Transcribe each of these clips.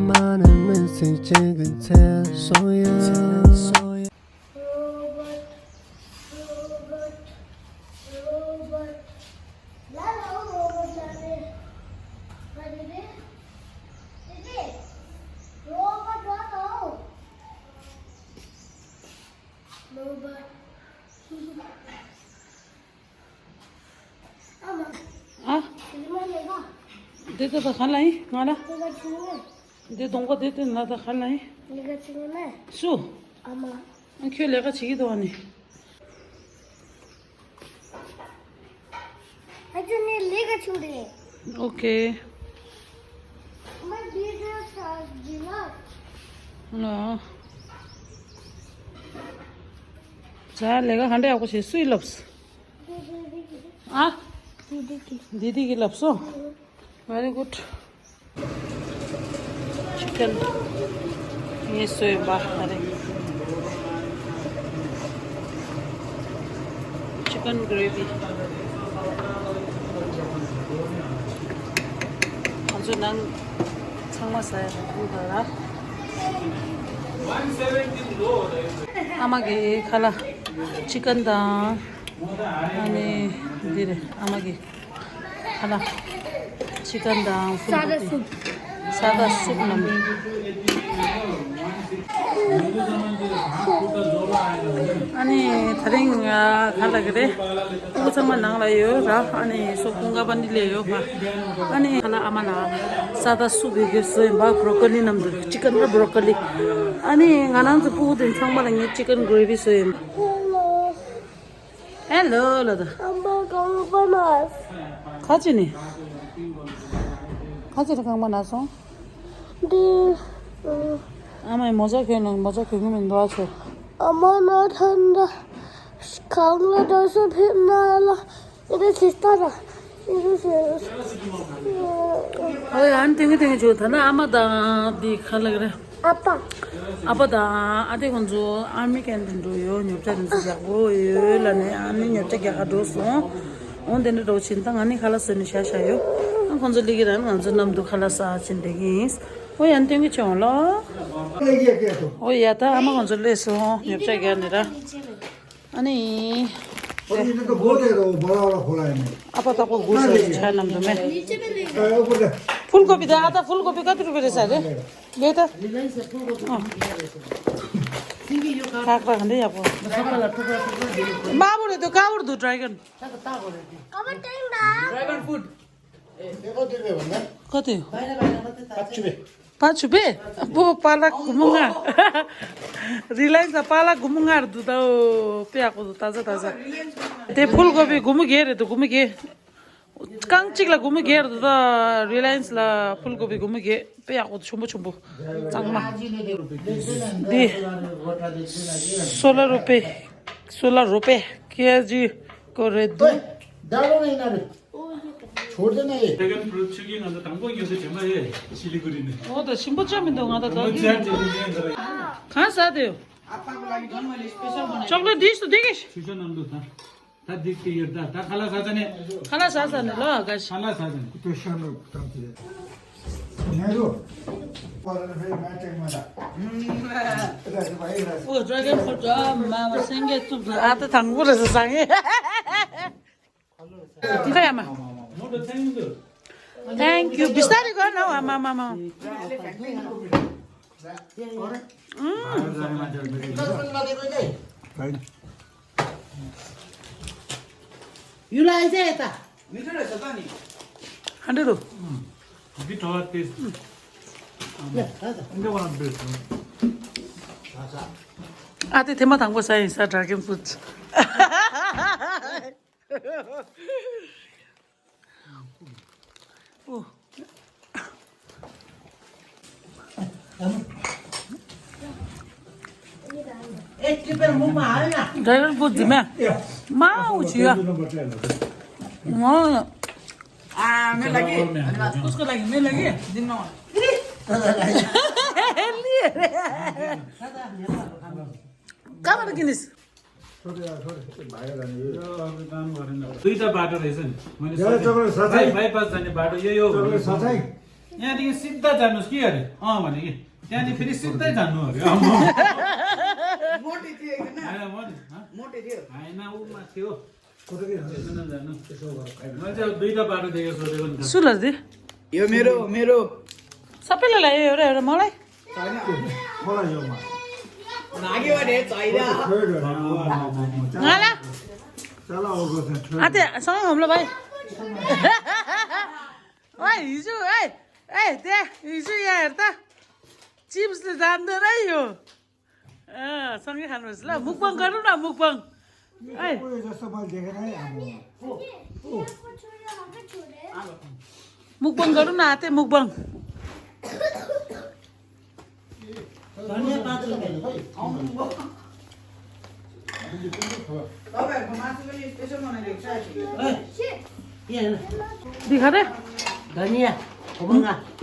많은 메시지를 채워서야 아, देते तो खाना ही खाना दे दूंगा देते ना तो खाना ही सु क्यों लेगा चाहिए तो आने ओके हाँ जा लेगा हंडे आपको चाहिए सुई लफ्स हाँ दीदी की लफ्सो वेरी गुड चिकन ये सोया अरे chicken gravy 아주 난 상마사야 그거라 아마기 칼라 치킨다 아니 디레 아마기 칼라 치킨다 사다 숲 남이 아니 다른 칼라 그래 우선만 나가요 라 아니 소금가 반딜래요 봐 아니 칼라 아마나 사다 숲 이겼어요 막 브로콜리 남들 치킨과 브로콜리 아니 가난스 푸드 상마랑이 치킨 그레이비 써요 헬로 라다 가지니 가지를 강만 나서 아마 모자 교는 놓아줘 Aman atanda kanla dasa pimnala ida sistara ida ses 어이 안 땡이 좋다나 아마다 디 칼라 그래 아빠다 아데 건조 아미 캔든도요 녀자든 지자고 열라네 아니 녀자게 가도서 온데는 도 친당 아니 칼라스니 샤샤요 안 건조 리기란 안저 남도 칼라사 친데기스 오이 안 땡이 좋을라 오이 야다 아마 건조 레서 녀자게 아니라 아니 이거 뭐래도 뭐라고 골라야네. 아빠다고 고서 차남도매 풀고비다 아다 풀고비 가드로 베레사래 레다 카카 근데 야보 마부레도 가우르도 드래곤 거기 पाँच रुपये वो पाला घुमूंगा रिलायंस पाला घुमूंगा दूधा पे आको ताजा ताजा ते फूल गोभी घूम गए रे तो घूम गए कांचिक ला घूम गए दूधा रिलायंस ला फूल गोभी घूम गए पे आको चुम्बो चांगमा दी 16 रुपये केजी को रे दो डालो नहीं ना रे छोड़ देना ये ड्रैगन फ्रूट 치킨 안에 당근이 요새 정말 실리그리네. 어, 나 신부점인데 가다 가. 가 사대요. चॉकलेट दिस तो देखेश सीजन अंदर था देख के ये था खाला साजने खाना सासा ने ल गाइस खाला साजने तो शानो तांती नेरो पालन फेरि मैचिङ मदा ओ ड्रैगन फ्रूट मामा संगे तुम आता थांगुर से सांगे ठीक है मामा मोटो थैंक यू थैंक यू बिस्तारै गर्न हौ मामा युलाई चाहिँ यता हन्ड्रेड bit hot taste 근데 원한 베스트 आते थे मैं थांगो साइ सा ड्रैगन फ्रूट ओ ड्रैगन फ्रूट में माउ छिया मैं लगी उसको लगी मैं लगी दिन में कहाँ किनिस दुईटा बाटो रहेछ नि मैले बाइपास जाने बाटो यही हो साथै यहाँदेखि सिधा जानुहोस् कि अरे भने कि त्यहाँदेखि फेरि सिधै जानु अरे होइन ऊ माथि हो जानु मैले चाहिँ दुईटा बाटो देखेको सोधेको नि सुलर दि यो मेरो सबैलाई लाग्यो एउटा एउटा मलाई मलाई यो लाग्यो भने छैन गाला चला होगो आते सँगै हमलो भाइ ओइ हिजो त्यहाँ हिजो यहाँ हेर त चिप्सले जान्दैन है यो सँगै खानुपर्छ ल मुखबाङ गरौँ न मुखबाङ जस्तो मैले देखेन है मुखबाङ गरौँ न आते मुखबाङ दिखा रे धनिया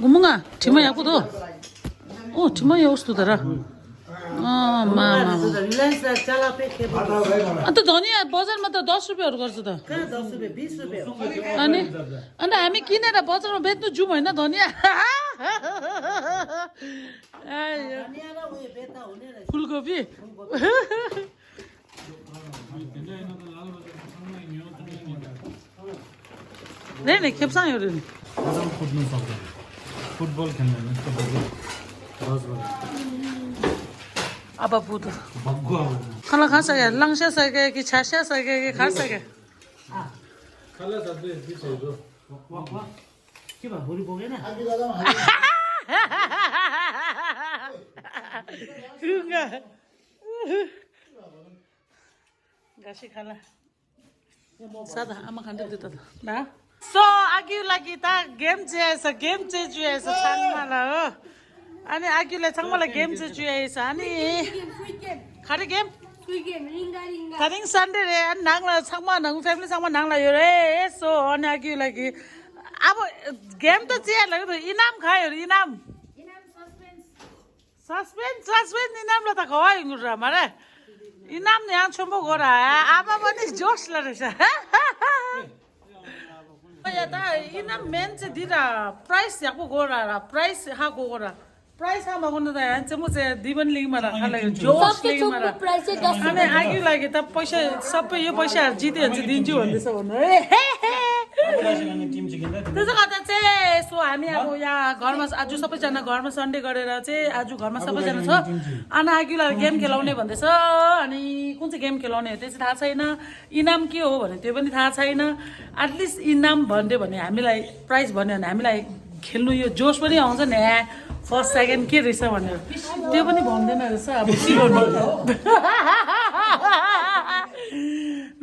घुमुगा ठिमा यहाँ कुदो ओ ठिमा यहाँ उस्तो तर अन्त धनिया बजारमा त 10 रुपियाँहरू गर्छ त 10 रुपियाँ 20 रुपियाँ अनि अन्त हामी किनेर बजारमा बेच्नु जाउँ होइन धनिया फुलकोपी नहीं खेप्सा यो रे कुद्नु सक्दैन फुटबल खेल्दैन अब पुत भग्गु खाना खा सके लंग्से सके कि छास्या सके कि खा सके खाला सबै बिचहरु के भयो भुरी बोकेन गासी खाला सादा आमा खाँदै दियो त ना सो आगिलाई त गेम चाहिँ जुएछ छाङमाला हो अनि आगिलाई छाङमाला गेम चाहिँ जुएछ अनि खारे गेम खारिङ सन्डे रे अनि नाङ्ला छाङमा नङ फ्यामिली छाङमा नाङ्ला यो रे सो अनि आगिलाई अब गेम त चिया लाग्यो त इनाम खायो रे इनाम सस्पेन्स इनाम ल त खवाइ गुरा मारे इनाम यहाँ छोमो गोरा आमा पनि जोस रहेछ त इनाम मेन चाहिँ दिदा प्राइस याको गोरा प्राइस हाको गोरा प्राइस हामा गर्नु त यहाँ चाहिँ म चाहिँ दिवन लिगमा राख्न लाग्यो जोस लिगमा अनि आगे लाग्यो त पैसा सबै यो पैसाहरू जित्यो भने चाहिँ दिन्छु भन्दैछ भन्नु त्यसो गर्दा चाहिँ यसो हामी अब यहाँ घरमा आज सबैजना घरमा सन्डे गरेर चाहिँ आज घरमा सबैजना छ अनि आगिलाई गेम खेलाउने भन्दैछ अनि कुन चाहिँ गेम खेलाउने हो त्यो चाहिँ थाहा छैन इनाम के हो भने त्यो पनि थाहा छैन एटलिस्ट इनाम भन्यो भने हामीलाई प्राइज भन्यो भने हामीलाई खेल्नु यो जोस पनि आउँछ नि फर्स्ट सेकेन्ड के रहेछ भनेर त्यो पनि भन्दैन रहेछ अब के गर्नु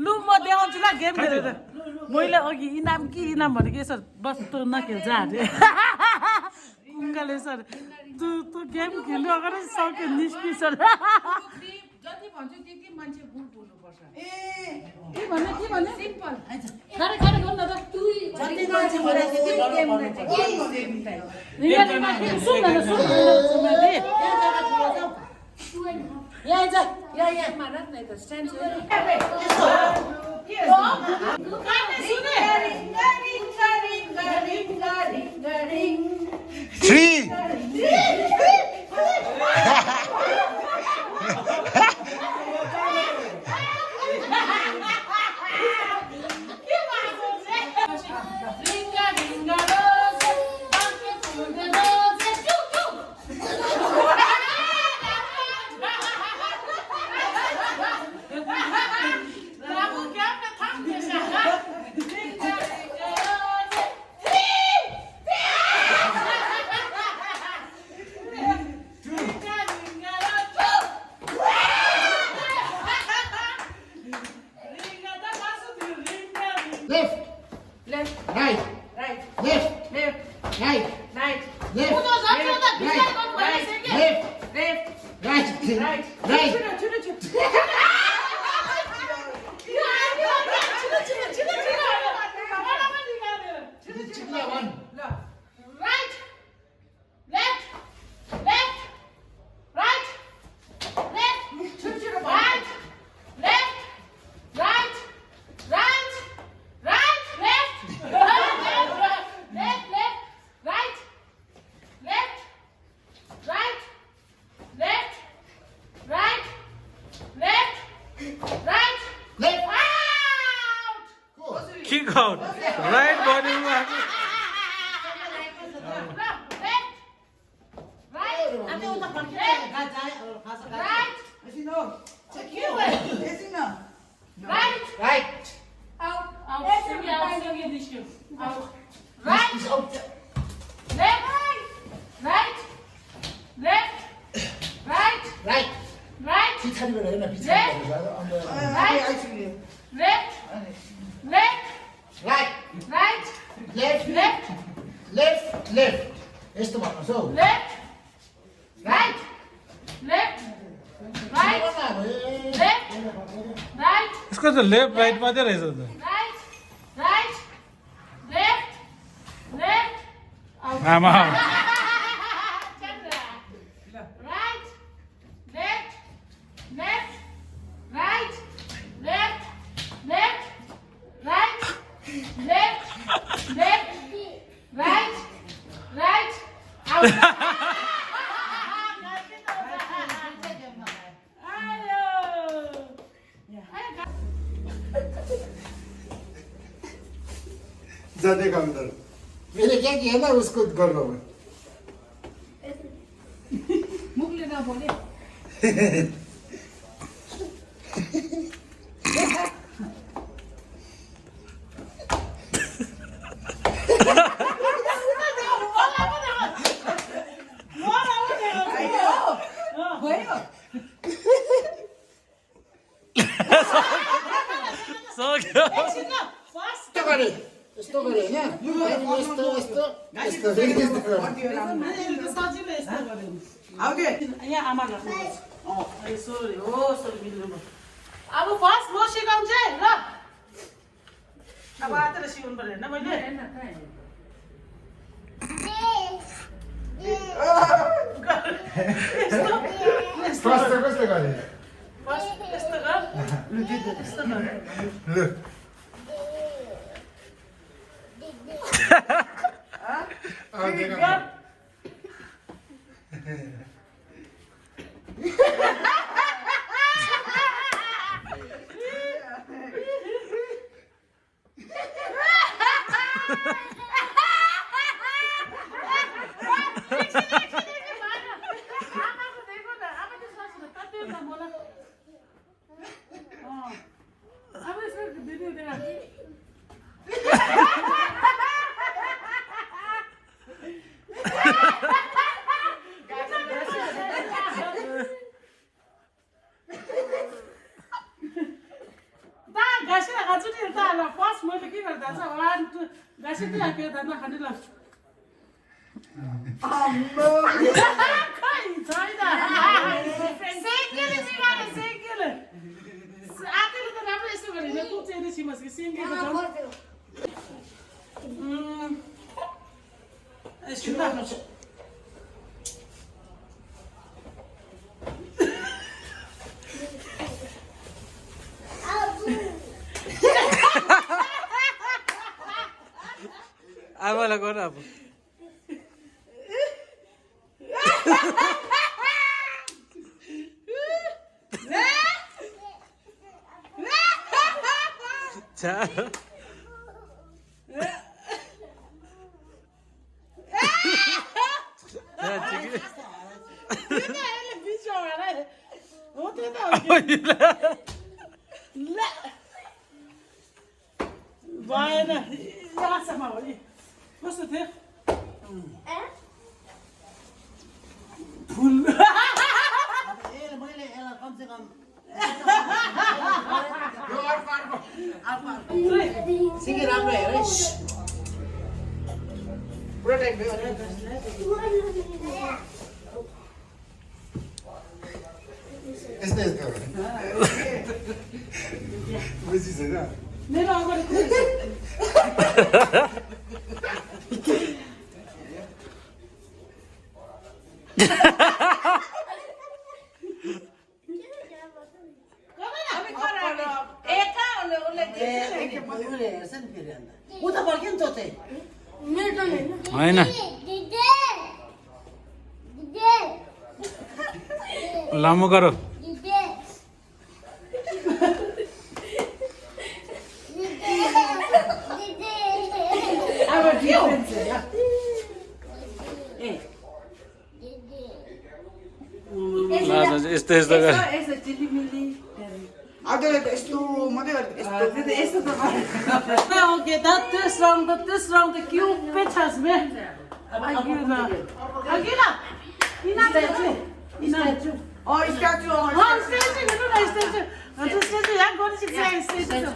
लु म देखाउँछु ल गेम खेलेर मैले अघि इनाम कि इनाम भनेको सर बस त नखेल्छ अरे कुङ्गाले सर तँ गेम खेल्नु अगाडि सक्यो निस्कि सर जति भन्छु त्यति मान्छे बोल्नुपर्छ के भन्ने सिम्पल खारे गर्नु त जति मान्छे भने त्यति गेम गर्छ सुन यहाँ मारा नै त स्ट्यान्ड आउट राइट बॉडी में यस्तो भन्नुहोस् हौ इसको तो लेफ्ट राइट मात्रै रहेछ त आमा जाने काम तर मैंने क्या किया ना उसको कर रहा हूँ मुखले नबोले यस्तो गरे हैन यस्तो यस्तो यस्तो यहाँ आमा लाग्नु सरी हो सरी मिल्नु अब फर्स्ट म सिकाउँछु है ल अब आएर सिकाउनु पर्यो हैन मैले फर्स्ट कस्तो गरे फर्स्ट यस्तो गर यस्तो गर ल आमालाई गर अब भएन यहाँसम्म हो नि कस्तो थियो फुल मैले यसलाई कमसे कम सिके राम्रो हेर पुरा टाइम भयो यस्तो यस्तो बुझिस हैन मेरो अगाडि उता फर्क्यो नि तँ हैन लामो गरो यस्तो यस्तो गरे यस्तो चिलिमिली अझै यस्तो मात्रै यस्तो त okay this round the cute pictures man Agila statue Oh, statue. statue यहाँ गर्नु सिक्छ statue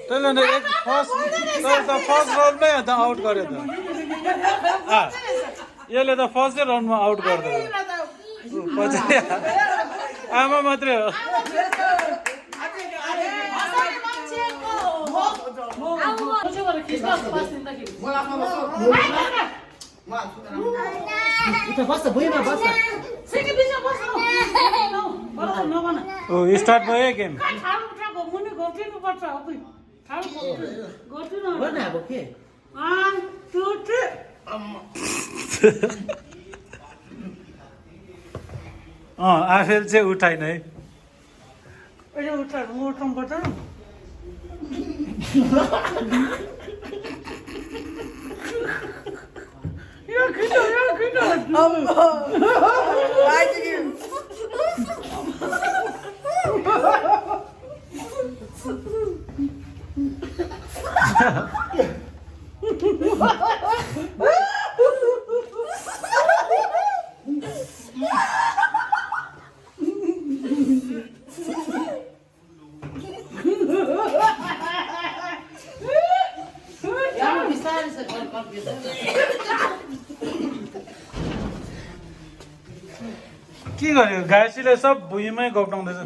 त्यसले नै एक फर्स्ट राउन्डमै त आउट गर्यो त यसले त फर्स्टै राउन्डमा आउट गर्दैन पछि आमा मात्रै हो स्टार्ट भयो गेम आफेल चाहिँ उठाइन है के गर्यो घाँसीले सब भुइँमै घोप्टाउँदैछ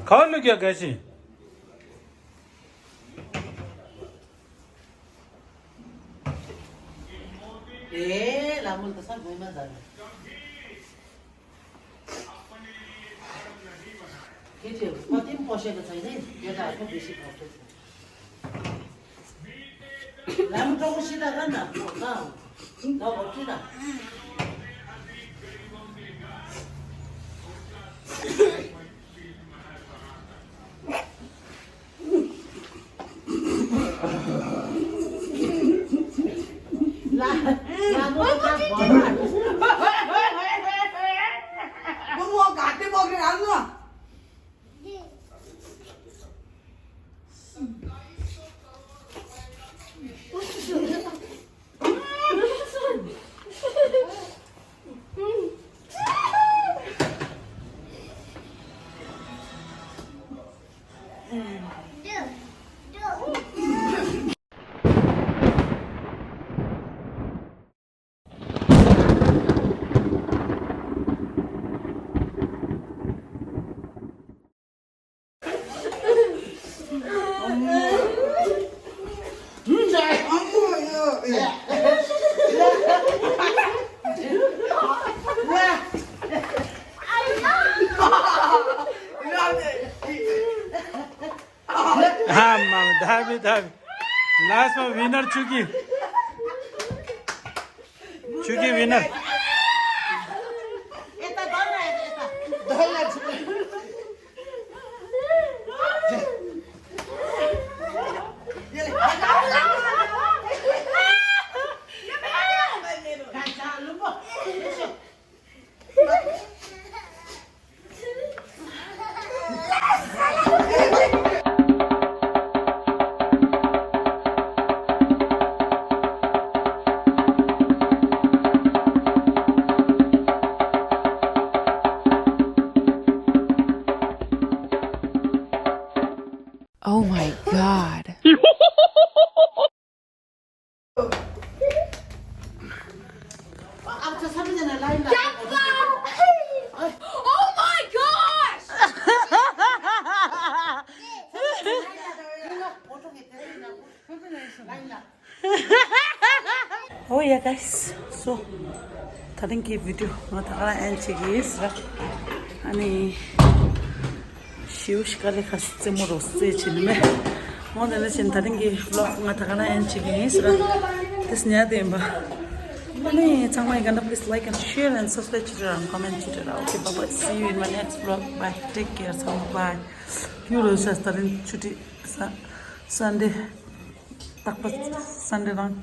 खानु क्या घाँसी लामो त सब भुइँमा जाने केटीहरू कति पनि पसेको छैन केटाहरूको बेसी पसेको छ लामो टाउको सिधा गर न नभटिन घाँटे पक्रेर हाल्नु धाबी लास्टमा विनर चुकी winner Oh my god. Oh my gosh! Oh yeah guys, so thank you video matara enchigis ani shiush kale khasse mo rosse chilme 오늘은 진타링기 vlog ngatakan enchigi sira tisnya demba Mani changmai ganda please like and share and subscribe chira and comment chira okay bye bye see you in my next vlog bye take care so bye Euro shastarin chuti Sunday takpa Sunday ran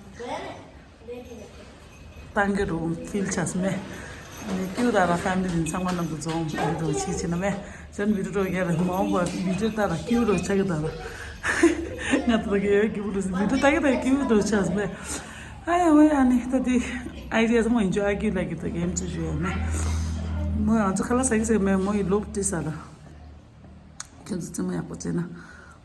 tange room feel chas me ni kiura ra family din sangwan nam zom video chi china me jan video ge ra mo ba video ta ra kiura chag da ngat ba ge kiura video ta ge da kiura chas me ay we ani ta di ideas mo enjoy gi like the game to jouer me mo an to khala sa ge me mo i lob ti sala ken to me ya potena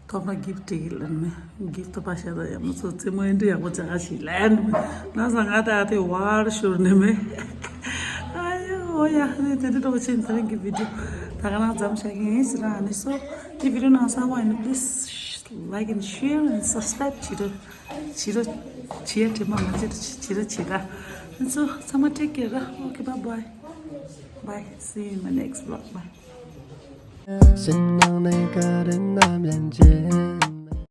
to na gift gilan me gift pa sha da ya mo so te mo ende ya ko cha shi land na sa nga ta te war shur ne me Oh yeah, I did watch in the video. Tagana jam shaking is rani. So if you don't know someone, please like and share and subscribe. Chiro, mama, chiro. And so, someone take care. Okay, bye. Bye. See you in my next vlog. Bye. Sitting on a garden, I'm